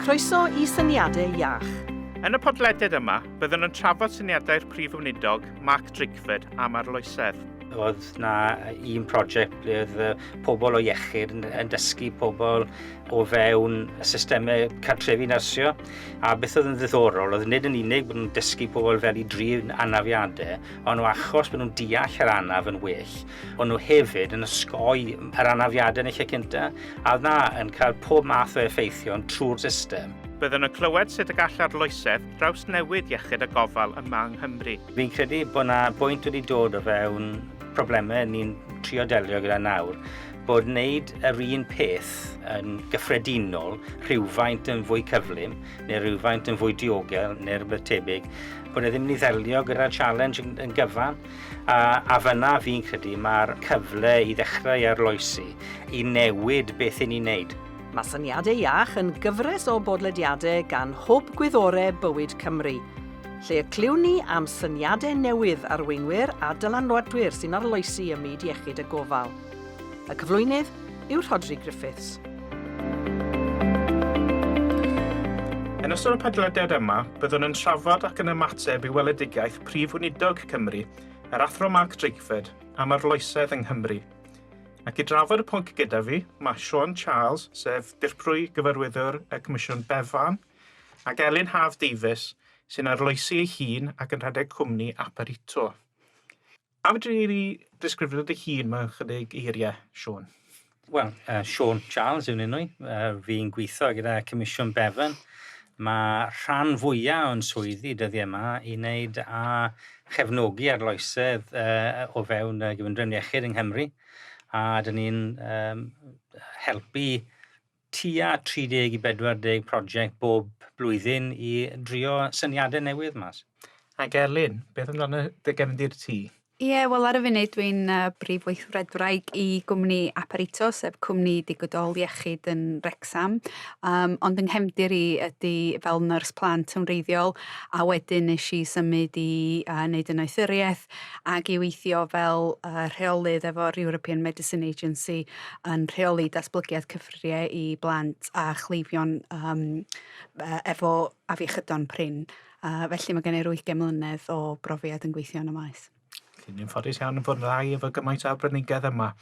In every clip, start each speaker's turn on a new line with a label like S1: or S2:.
S1: Croeso i Syniadau Iach.
S2: Yn y podlediad yma, byddwn yn trafod syniadau'r Prif Weinidog, Mark Drakeford, am arloesedd.
S3: Oedd na un prosiect ble oedd pobl o iechyd yn, yn dysgu pobl o fewn systemau cartrefi nyrsio. A beth oedd yn ddiddorol oedd nid yn unig bod nhw'n dysgu pobl fel i drin anafiadau, ond o achos bod nhw'n deall yr anaf yn well, ond nhw hefyd yn osgoi yr anafiadau yn y lle cyntaf, a oedd na yn cael pob math o effeithion trwy'r system.
S2: Byddwn yn clywed sut y gall arloesedd drawsnewid iechyd a gofal yma yng Nghymru.
S3: Fi'n credu bod na bwynt wedi dod o fewn problemau ni'n trio delio gyda nawr, bod wneud yr un peth yn gyffredinol rhywfaint yn fwy cyflym neu rhywfaint yn fwy diogel neu rhywbeth tebyg, bod e ddim yn ei ddelio gyda'r challenge yn, yn gyfan. A, a fyna fi'n credu mae'r cyfle i ddechrau arloesi, i newid beth i ni'n neud.
S1: Mae Syniadau Iach yn gyfres o bodlediadau gan Hwb Gwyddorau Bywyd Cymru, lle y clywn ni am syniadau newydd arweinwyr a dylanwadwyr sy'n arloesi ym myd iechyd a gofal. Y cyflwynydd yw Rhodri Griffiths.
S2: Yn ystod y podlediad yma, byddwn yn trafod ac yn ymateb i weledigaeth Prif Weinidog Cymru, yr Athro Mark Drakeford, am arloesedd yng Nghymru. Ac i drafod y pwnc gyda fi, mae Siôn Charles, sef Dirprwy Gyfarwyddwr y Comisiwn Bevan, ac Elin Haf Davies, sy'n arloesi ei hun ac yn rhedeg cwmni Aparito. A fedri di disgrifio dy hun mewn chydig eiriau, Siôn?
S3: Wel, Siôn Charles yw'n enw i. Fi'n gweithio gyda Comisiwn Bevan. Mae rhan fwyaf o'n swyddi dyddiau yma i wneud â chefnogi arloesedd o fewn y gyfundrefn iechyd yng Nghymru. A dyn ni'n um, helpu tua 30 i 40 prosiect bob blwyddyn i drio syniadau newydd mas.
S2: Ac Elin, beth amdano dy gefndir ti?
S4: Ie, yeah, wel ar y funud dwi'n brif weithredwraig i gwmni Aparito, sef cwmni digidol iechyd yn Wrecsam. Um, ond yng nghefndir i ydy fel nyrs plant yn wreiddiol, a wedyn nes i symud i wneud y noethuriaeth ac i weithio fel rheolydd efo'r European Medicine Agency yn rheoli datblygiad cyffuriau i blant a chleifion um, efo afiechydon prin. Felly mae gen i 80 mlynedd o brofiad yn gweithio yn y maes.
S2: Felly ni'n ffodus iawn yn fod yn ddau efo gymaint o arbenigedd yma.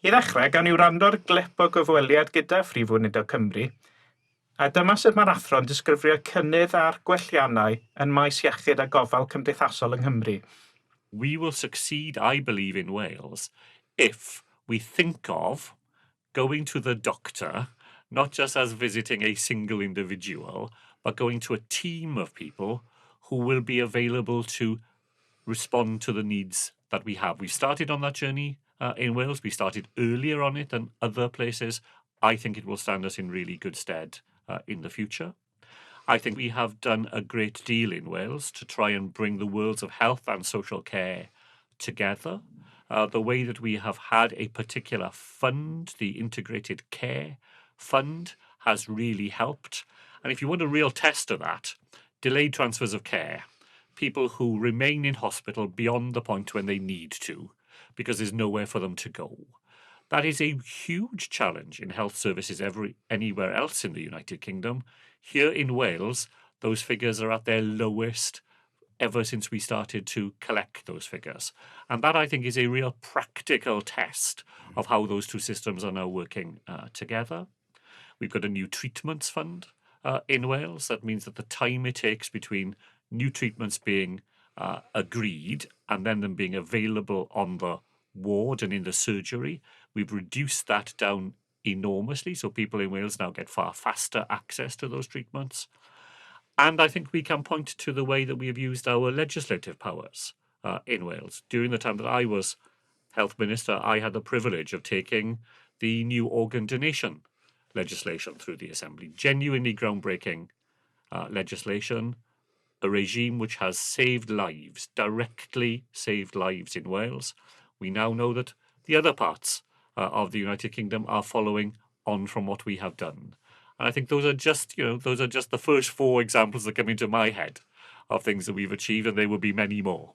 S2: I ddechrau, gawn ni wrando'r glip o gyfweliad gyda Phrif Weinidog Cymru, A dyma sut mae'r athro'n disgrifio cynnydd a'r gwelliannau yn maes iechyd a gofal cymdeithasol yng Nghymru.
S5: We will succeed, I believe, in Wales if we think of going to the doctor not just as visiting a single individual, but going to a team of people who will be available to respond to the needs that we have. We started on that journey in Wales. We started earlier on it than other places. I think it will stand us in really good stead in the future. I think we have done a great deal in Wales to try and bring the worlds of health and social care together. The way that we have had a particular fund, the Integrated Care Fund, has really helped. And if you want a real test of that, delayed transfers of care, people who remain in hospital beyond the point when they need to, because there's nowhere for them to go. That is a huge challenge in health services every, anywhere else in the United Kingdom. Here in Wales, those figures are at their lowest ever since we started to collect those figures. And that, I think, is a real practical test of how those two systems are now working together. We've got a new treatments fund in Wales. That means that the time it takes between new treatments being agreed and then them being available on the ward and in the surgery, we've reduced that down enormously. So people in Wales now get far faster access to those treatments. And I think we can point to the way that we have used our legislative powers in Wales. During the time that I was health minister, I had the privilege of taking the new organ donation legislation through the Assembly. Genuinely groundbreaking legislation, a regime which has saved lives, directly saved lives in Wales. We now know that the other parts of the United Kingdom are following on from what we have done. And I think those are just, you know, those are just the first four examples that come into my head of things that we've achieved, and there will be many more.